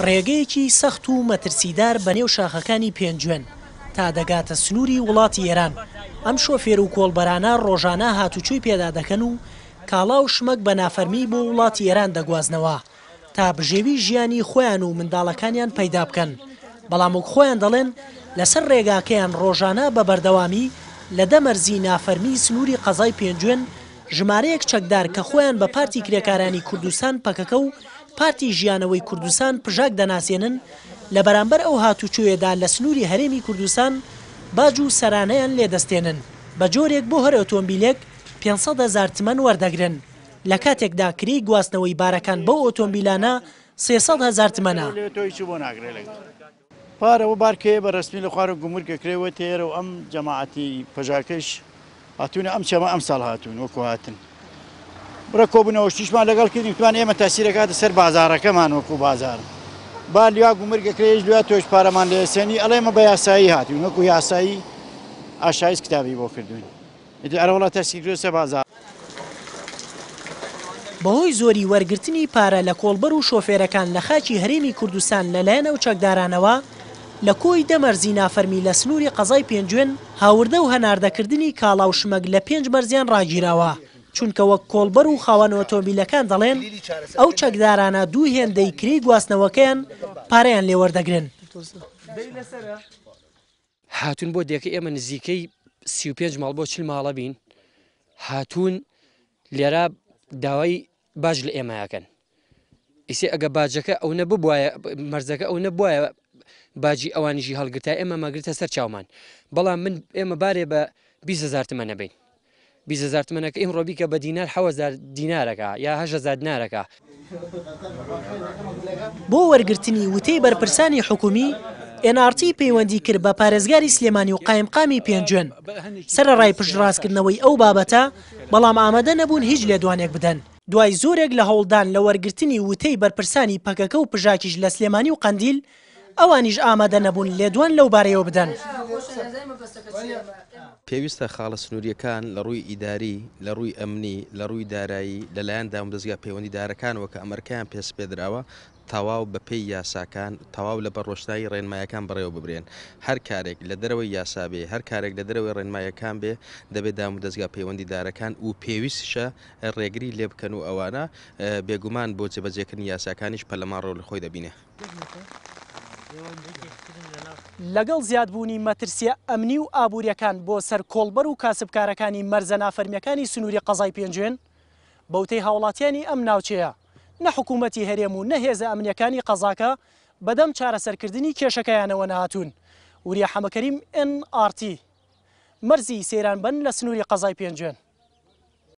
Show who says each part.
Speaker 1: ڕێگەیەکی سەخت و مەترسیدار بەنێو شاخەکانی پێنجوێن تا دەگاتە سنووری وڵاتی ئێران، ئەم شۆفێر و کۆڵبەرانە ڕۆژانە هاتوچۆی پێدا دەکەن و کاڵا و شمەک بە نافەرمی بۆ وڵاتی ئێران دەگوازنەوە تا بژێوی ژیانی خۆیان و منداڵەکانیان پەیدا بکەن، بەڵام وەک خۆیان دەڵێن لەسەر ڕێگاکەیان ڕۆژانە بە بەردەوامی لە دە مەرزی نافەرمی سنووری قەزای پێنجوێن ژمارەیەک چەکدار کە خۆیان بە پارتی کرێکارانی کوردستان پەکەکە و پارتی ژیانەوەی کوردستان پژاک دەناسێنن، لە بەرامبەر ئەو هاتوچۆیەدا لە سنووری هەرێمی کوردستان باج و سەرانەیان لێ دەستێنن، بە جۆرێک بۆ هەر ئۆتۆمبیلێک 500 هەزار تمەن وەردەگرن، لە کاتێکدا کرێی گواستنەوەی بارەکان بەو ئۆتۆمبیلانە 300 هەزار تمەنە.
Speaker 2: پار ئەوە بار کەیە بە رەسمی لە خوارەوە گومرگ ئەکرێ وە تێرە و ئەم جەماعەتی پەژاکەش هاتوونە ئەم چەمە ئەمساڵ هاتوون وەکو هاتن بڕە کۆبوونەوە شتیشمان لەگەڵ کردین وتمان ئێمە تاسیرەکاتە سەر بازاڕەکەمان وەکو بازار با لیا گومرگ ئەکرێ لیا تۆش پارەمان لێسێنی ئەڵێ ئێمە بە یاسایی هاتوین وەکو یاسایی ئاشایست کتابی بۆ کردوین. ئیتر ئەرەوەڵا تەسکی کردوە سەر بازاڕ.
Speaker 1: بەهۆی زۆری وەرگرتنی پارە لە کۆڵبەر و شۆفێرەکان لە خاکی هەرێمی کوردستان لەلایەن ئەو چەکدارانەوە، لە کۆی دە مەرزی نافەرمی لە سنووری قەزای پێنجوێن، هاوردە و هەناردەکردنی کاڵا و شمەک لە پێنج مەرزیان ڕاگیراوە، چونکە وەک کۆڵبەر و خاوەن ئۆتۆمبیلەکان دەڵێن، ئەو چەکدارانە دوو هێندەی کرێی گواستنەوەکەیان پارەیان لێوەردەگرن.
Speaker 3: هاتوون بۆ دێکە ئێمە نزیکەی 35 ماڵ بۆ 40 ماڵە بین هاتوون لێرە داوای باج لە ئێمەکەن ئیسێ ئەگە باجەکە ئەو نە ببوایە مەرزەکە ئەو نەبوایە باجی ئەوانیشی هەڵگرتا ئێمە مەگرتە سەر چاومان بەڵام من ئێمە بارێ بە 20هزار تمە نەبین 20هزار تمەنەکە ئیمڕۆ بیکە بە دینار حەوەزار دینارەکە یا هەشت دینارەکە.
Speaker 1: بۆ وەرگرتنی وتەی بەرپرسانی حکومی، ئێن ئاڕ تی پەیوەندی کرد بە پارێزگاری سلێمانی و قایمقامی پێنجوێن، سەرەڕای پشتڕاستکردنەوەی ئەو بابەتە، بەڵام ئامادە نەبوون هیچ لێدوانێک بدەن. دوای زۆرێک لە هەوڵدان لە وەرگرتنی وتەی بەرپرسانی پەکەکە و پژاکیش لە سلێمانی و قەندیل، ئەوانیش ئامادە نەبوون لێدوان لەو بارەیەوە بدەن.
Speaker 4: پێویستە خاڵە سنوورییەکان لە ڕووی ئیداری، لە ڕووی ئەمنی، لە ڕووی دارایی لە لایەن دامودەزگا پەیوەندیدارەکانەوە کە ئەم ئەرکەیان پێ سپێدراوە، تەواو بە پێی یاساکان، تەواو لە بەر ڕۆشنایی ڕێنمایەکان بەڕێوە ببرێن. هەر کارێک لە دەرەوەی یاسا بێ، هەر کارێک لە دەرەوەی ڕێنمایەکان بێ، دەبێ دامودەزگا پەیوەندیدارەکان و پێویستیشە ڕێگری لێ بکەن و ئەوانە، بێگومان بۆ جێبەجێکردنی یاساکانیش پەرلەمان ڕۆڵی خۆی دەبینێ.
Speaker 1: لەگەڵ زیادبوونی مەترسییە ئەمنی و ئابوورییەکان بۆ سەر کۆڵبەر و کاسبکارەکانی مەرزە نافەرمییەکانی سنووری قەزای پێنجوێن، بەوتەی هاوڵاتیانی ئەم ناوچەیە، نە حکوومەتی هەرێم و نە هێزە ئەمنییەکانی قەزاکە بەدەم چارەسەرکردنی کێشەکەیانەوە نەهاتوون. وریا حەمەکەریم، ئێن ئاڕ تی، مەرزی سەیرانبەند لە سنووری قەزای پێنجوێن.